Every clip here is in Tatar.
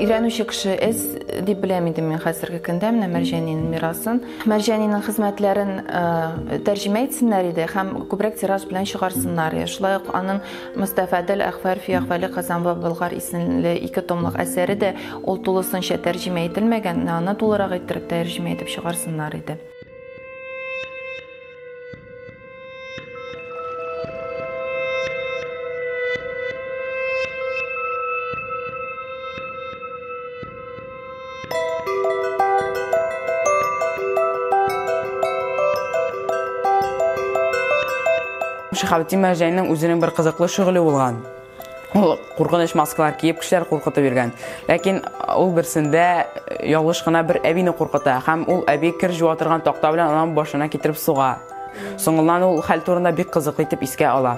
Өйрәнүче кеше әз дип беләм инде мин хәзерге көндә менә Мәрҗанинең мирасын. Мәрҗанинең хезмәтләрен тәрҗемә итсеннәр иде һәм күбрәк тираж белән чыгарсыннар. Шулай ук аның Мостафадел Әхвәр фи әхвәле Казан вә Болгар исемле 2 томлык әсәре дә ул тулысынча тәрҗемә ителмәгән, аны тулырак иттереп тәрҗемә итеп чыгарсыннар иде. Шиһабетдин Мәрҗанинең үзенең бер кызыклы шөгыле булган. Ул куркыныч маскалар киеп кешеләр куркытып йөргән. Ләкин ул берсендә ялгыш кына бер әбине куркыта һәм ул әби кер җуа торган такта белән аның башына китереп суга. Соңыннан ул хәл турында бик кызыклы итеп искә ала.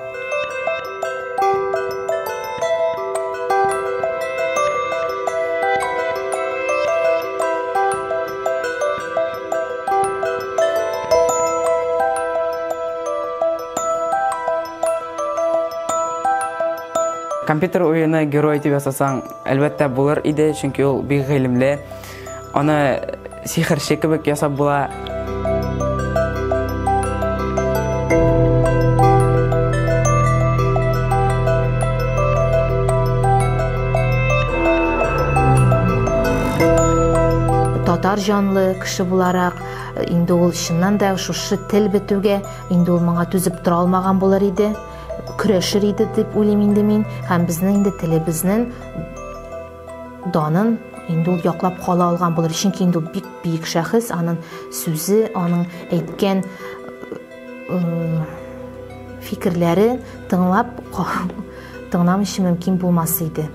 Компьютер уены герой дип ясасаң, әлбәттә булыр иде, чөнки ул бик гыйлемле. Аны сихерче кебек ясап була. Татар җанлы кеше буларак, инде ул чыннан да шушы тел бетүгә, инде ул моңа түзеп тора алмаган булыр иде. Көрәшер иде дип уйлыйм инде мин, һәм безнең инде телебезнең данын инде ул яклап кала алган булыр. Чөнки инде ул бик бөек шәхес, аның сүзе, аның әйткән фикерләре тыңлап тыңламыйча мөмкин булмас иде.